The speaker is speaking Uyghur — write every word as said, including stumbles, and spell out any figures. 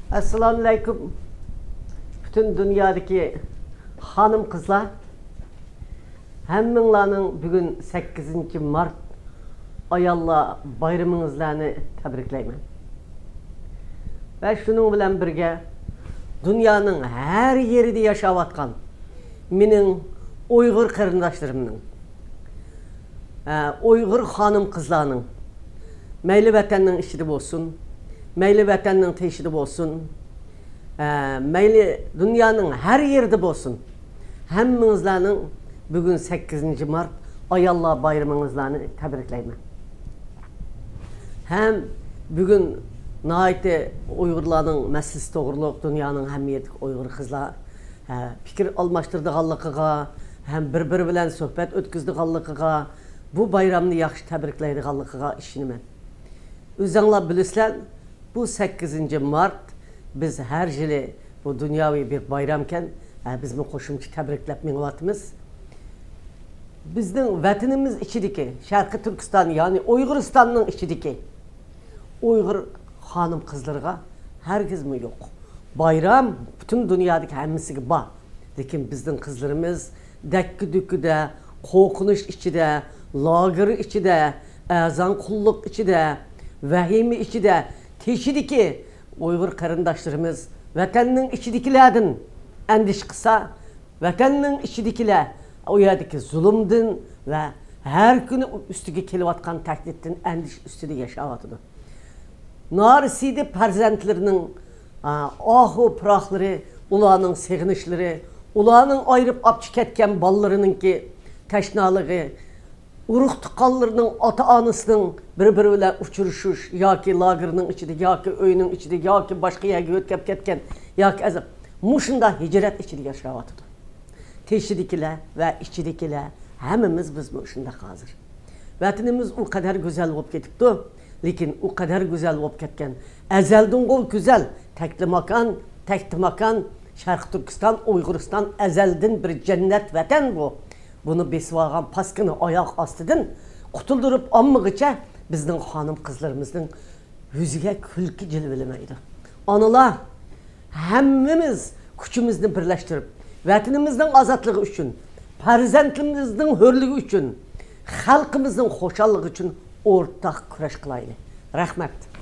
ئەسسالامۇئەلەيكۇم. پۈتۈن دۇنيادىكى خانىم-قىزلار، ھەممىڭلارنىڭ بۈگۈن سەككىزىنچى مارت ئاياللار بايرىمىڭىزلارنى تەبرىكلەيمەن. ۋە شۇنىڭ بىلەن بىرگە، دۇنيانىڭ ھەر يېرىدە ياشاۋاتقان مېنىڭ ئۇيغۇر قېرىنداشلىرىمنىڭ، ئە، ئۇيغۇر خانىم-قىزلارنىڭ، مەيلى ۋەتەننىڭ ئىچىدە بولسۇن، مەيلى ۋەتەننىڭ تېشىدا بولسۇن، ئە، مەيلى دۇنيانىڭ ھەر يېرىدە بولسۇن، ھەممىڭىزلارنىڭ بۈگۈن سەككىزىنچى مارت ئاياللار بايرىمىڭىزلارنى تەبرىكلەيمەن. ھەم بۈگۈن ناھايىتى ئۇيغۇرلارنىڭ مەسىلىسى توغرۇلۇق دۇنيانىڭ ھەممە يېرىدىكى ئۇيغۇر قىزلار، ھە، پىكىر ئالماشتۇرىدىغانلىقىغا، ھەم بىر-بىرى بىلەن سۆھبەت ئۆتكۈزىدىغانلىقىغا، بۇ بايرامنى ياخشى تەبرىكلەيدىغانلىقىغا ئىشىنىمەن. ئۆزەڭلار بىلىسىلەر، بۇ سەككىزىنچى مارت بىز ھەر يىلى بۇ دۇنياۋى بىر بايرامكەن، ھە، بىزمۇ قوشۇمچە تەبرىكلەپ مېڭىۋاتىمىز. بىزنىڭ ۋەتىنىمىز ئىچىدىكى شەرقىي تۈركىستان، يەنى ئۇيغۇرىستاننىڭ ئىچىدىكى ئۇيغۇر خانىم-قىزلىرىغا ھەرگىزمۇ يوق. بايرام پۈتۈن دۇنيادىكى ھەممىسىگە بار. لېكىن بىزنىڭ قىزلىرىمىز دەككە-دۈككىدە، قورقۇنچ ئىچىدە، لاگېر ئىچىدە، ئەرزان قۇللۇق ئىچىدە، ۋەھىمە ئىچىدە، تېشىدىكى ئۇيغۇر قېرىنداشلىرىمىز ۋەتەننىڭ ئىچىدىكىلەردىن ئەندىشە قىلسا، ۋەتەننىڭ ئىچىدىكىلەر ئۇ يەردىكى زۇلۇمدىن ۋە ھەر كۈنى ئۈستىگە كېلىۋاتقان تەھدىتتىن ئەندىشە ئۈستىدە ياشاۋاتىدۇ. نارەسىدە پەرزەنتلىرىنىڭ، ئا، ئاھۇ پىراقلىرى، ئۇلارنىڭ سېغىنىشلىرى، ئۇلارنىڭ ئايرىپ ئاپچە كەتكەن بالىلىرىنىڭكى تەشنالىقى، ئۇرۇق-تۇغقانلىرىنىڭ، ئاتا-ئانىسىنىڭ بىر-بىرى بىلەن ئۇچرىشىش ياكى لاگېرنىڭ ئىچىدە، ياكى ئۆينىڭ ئىچىدە، ياكى باشقا يەرگە يۆتكەپ كەتكەن ياكى ئەزاب، مۇشۇنداق ھىجرەت ئىچىدە ياشاۋاتىدۇ. تېشىدىكىلەر ۋە ئىچىدىكىلەر ھەممىمىز بىز مۇشۇنداق ھازىر. ۋەتىنىمىز ئۇ قەدەر گۈزەل بولۇپ كېتىپتۇ، لېكىن ئۇ قەدەر گۈزەل بولۇپ كەتكەن، ئەزەلدىنغۇ گۈزەل، تەكلىماكان، تەكتىماكان، شەرقىي تۈركىستان، ئۇيغۇرىستان ئەزەلدىن بىر جەننەت ۋەتەن بۇ. بۇنى بېسىۋالغان پاسكىنا ئاياغ ئاستىدىن قۇتۇلدۇرۇپ ئالمىغىچە بىزنىڭ خانىم-قىزلىرىمىزنىڭ يۈزىگە كۈلكە جىلۋىلىمەيدۇ. ئانىلار، ھەممىمىز كۈچىمىزنى بىرلەشتۈرۈپ، ۋەتىنىمىزنىڭ ئازادلىقى ئۈچۈن، پەرزەنتلىرىمىزنىڭ ھۆرلۈكى ئۈچۈن، خەلقىمىزنىڭ خۇشاللىقى ئۈچۈن ئورتاق كۈرەش قىلايلى. رەھمەت.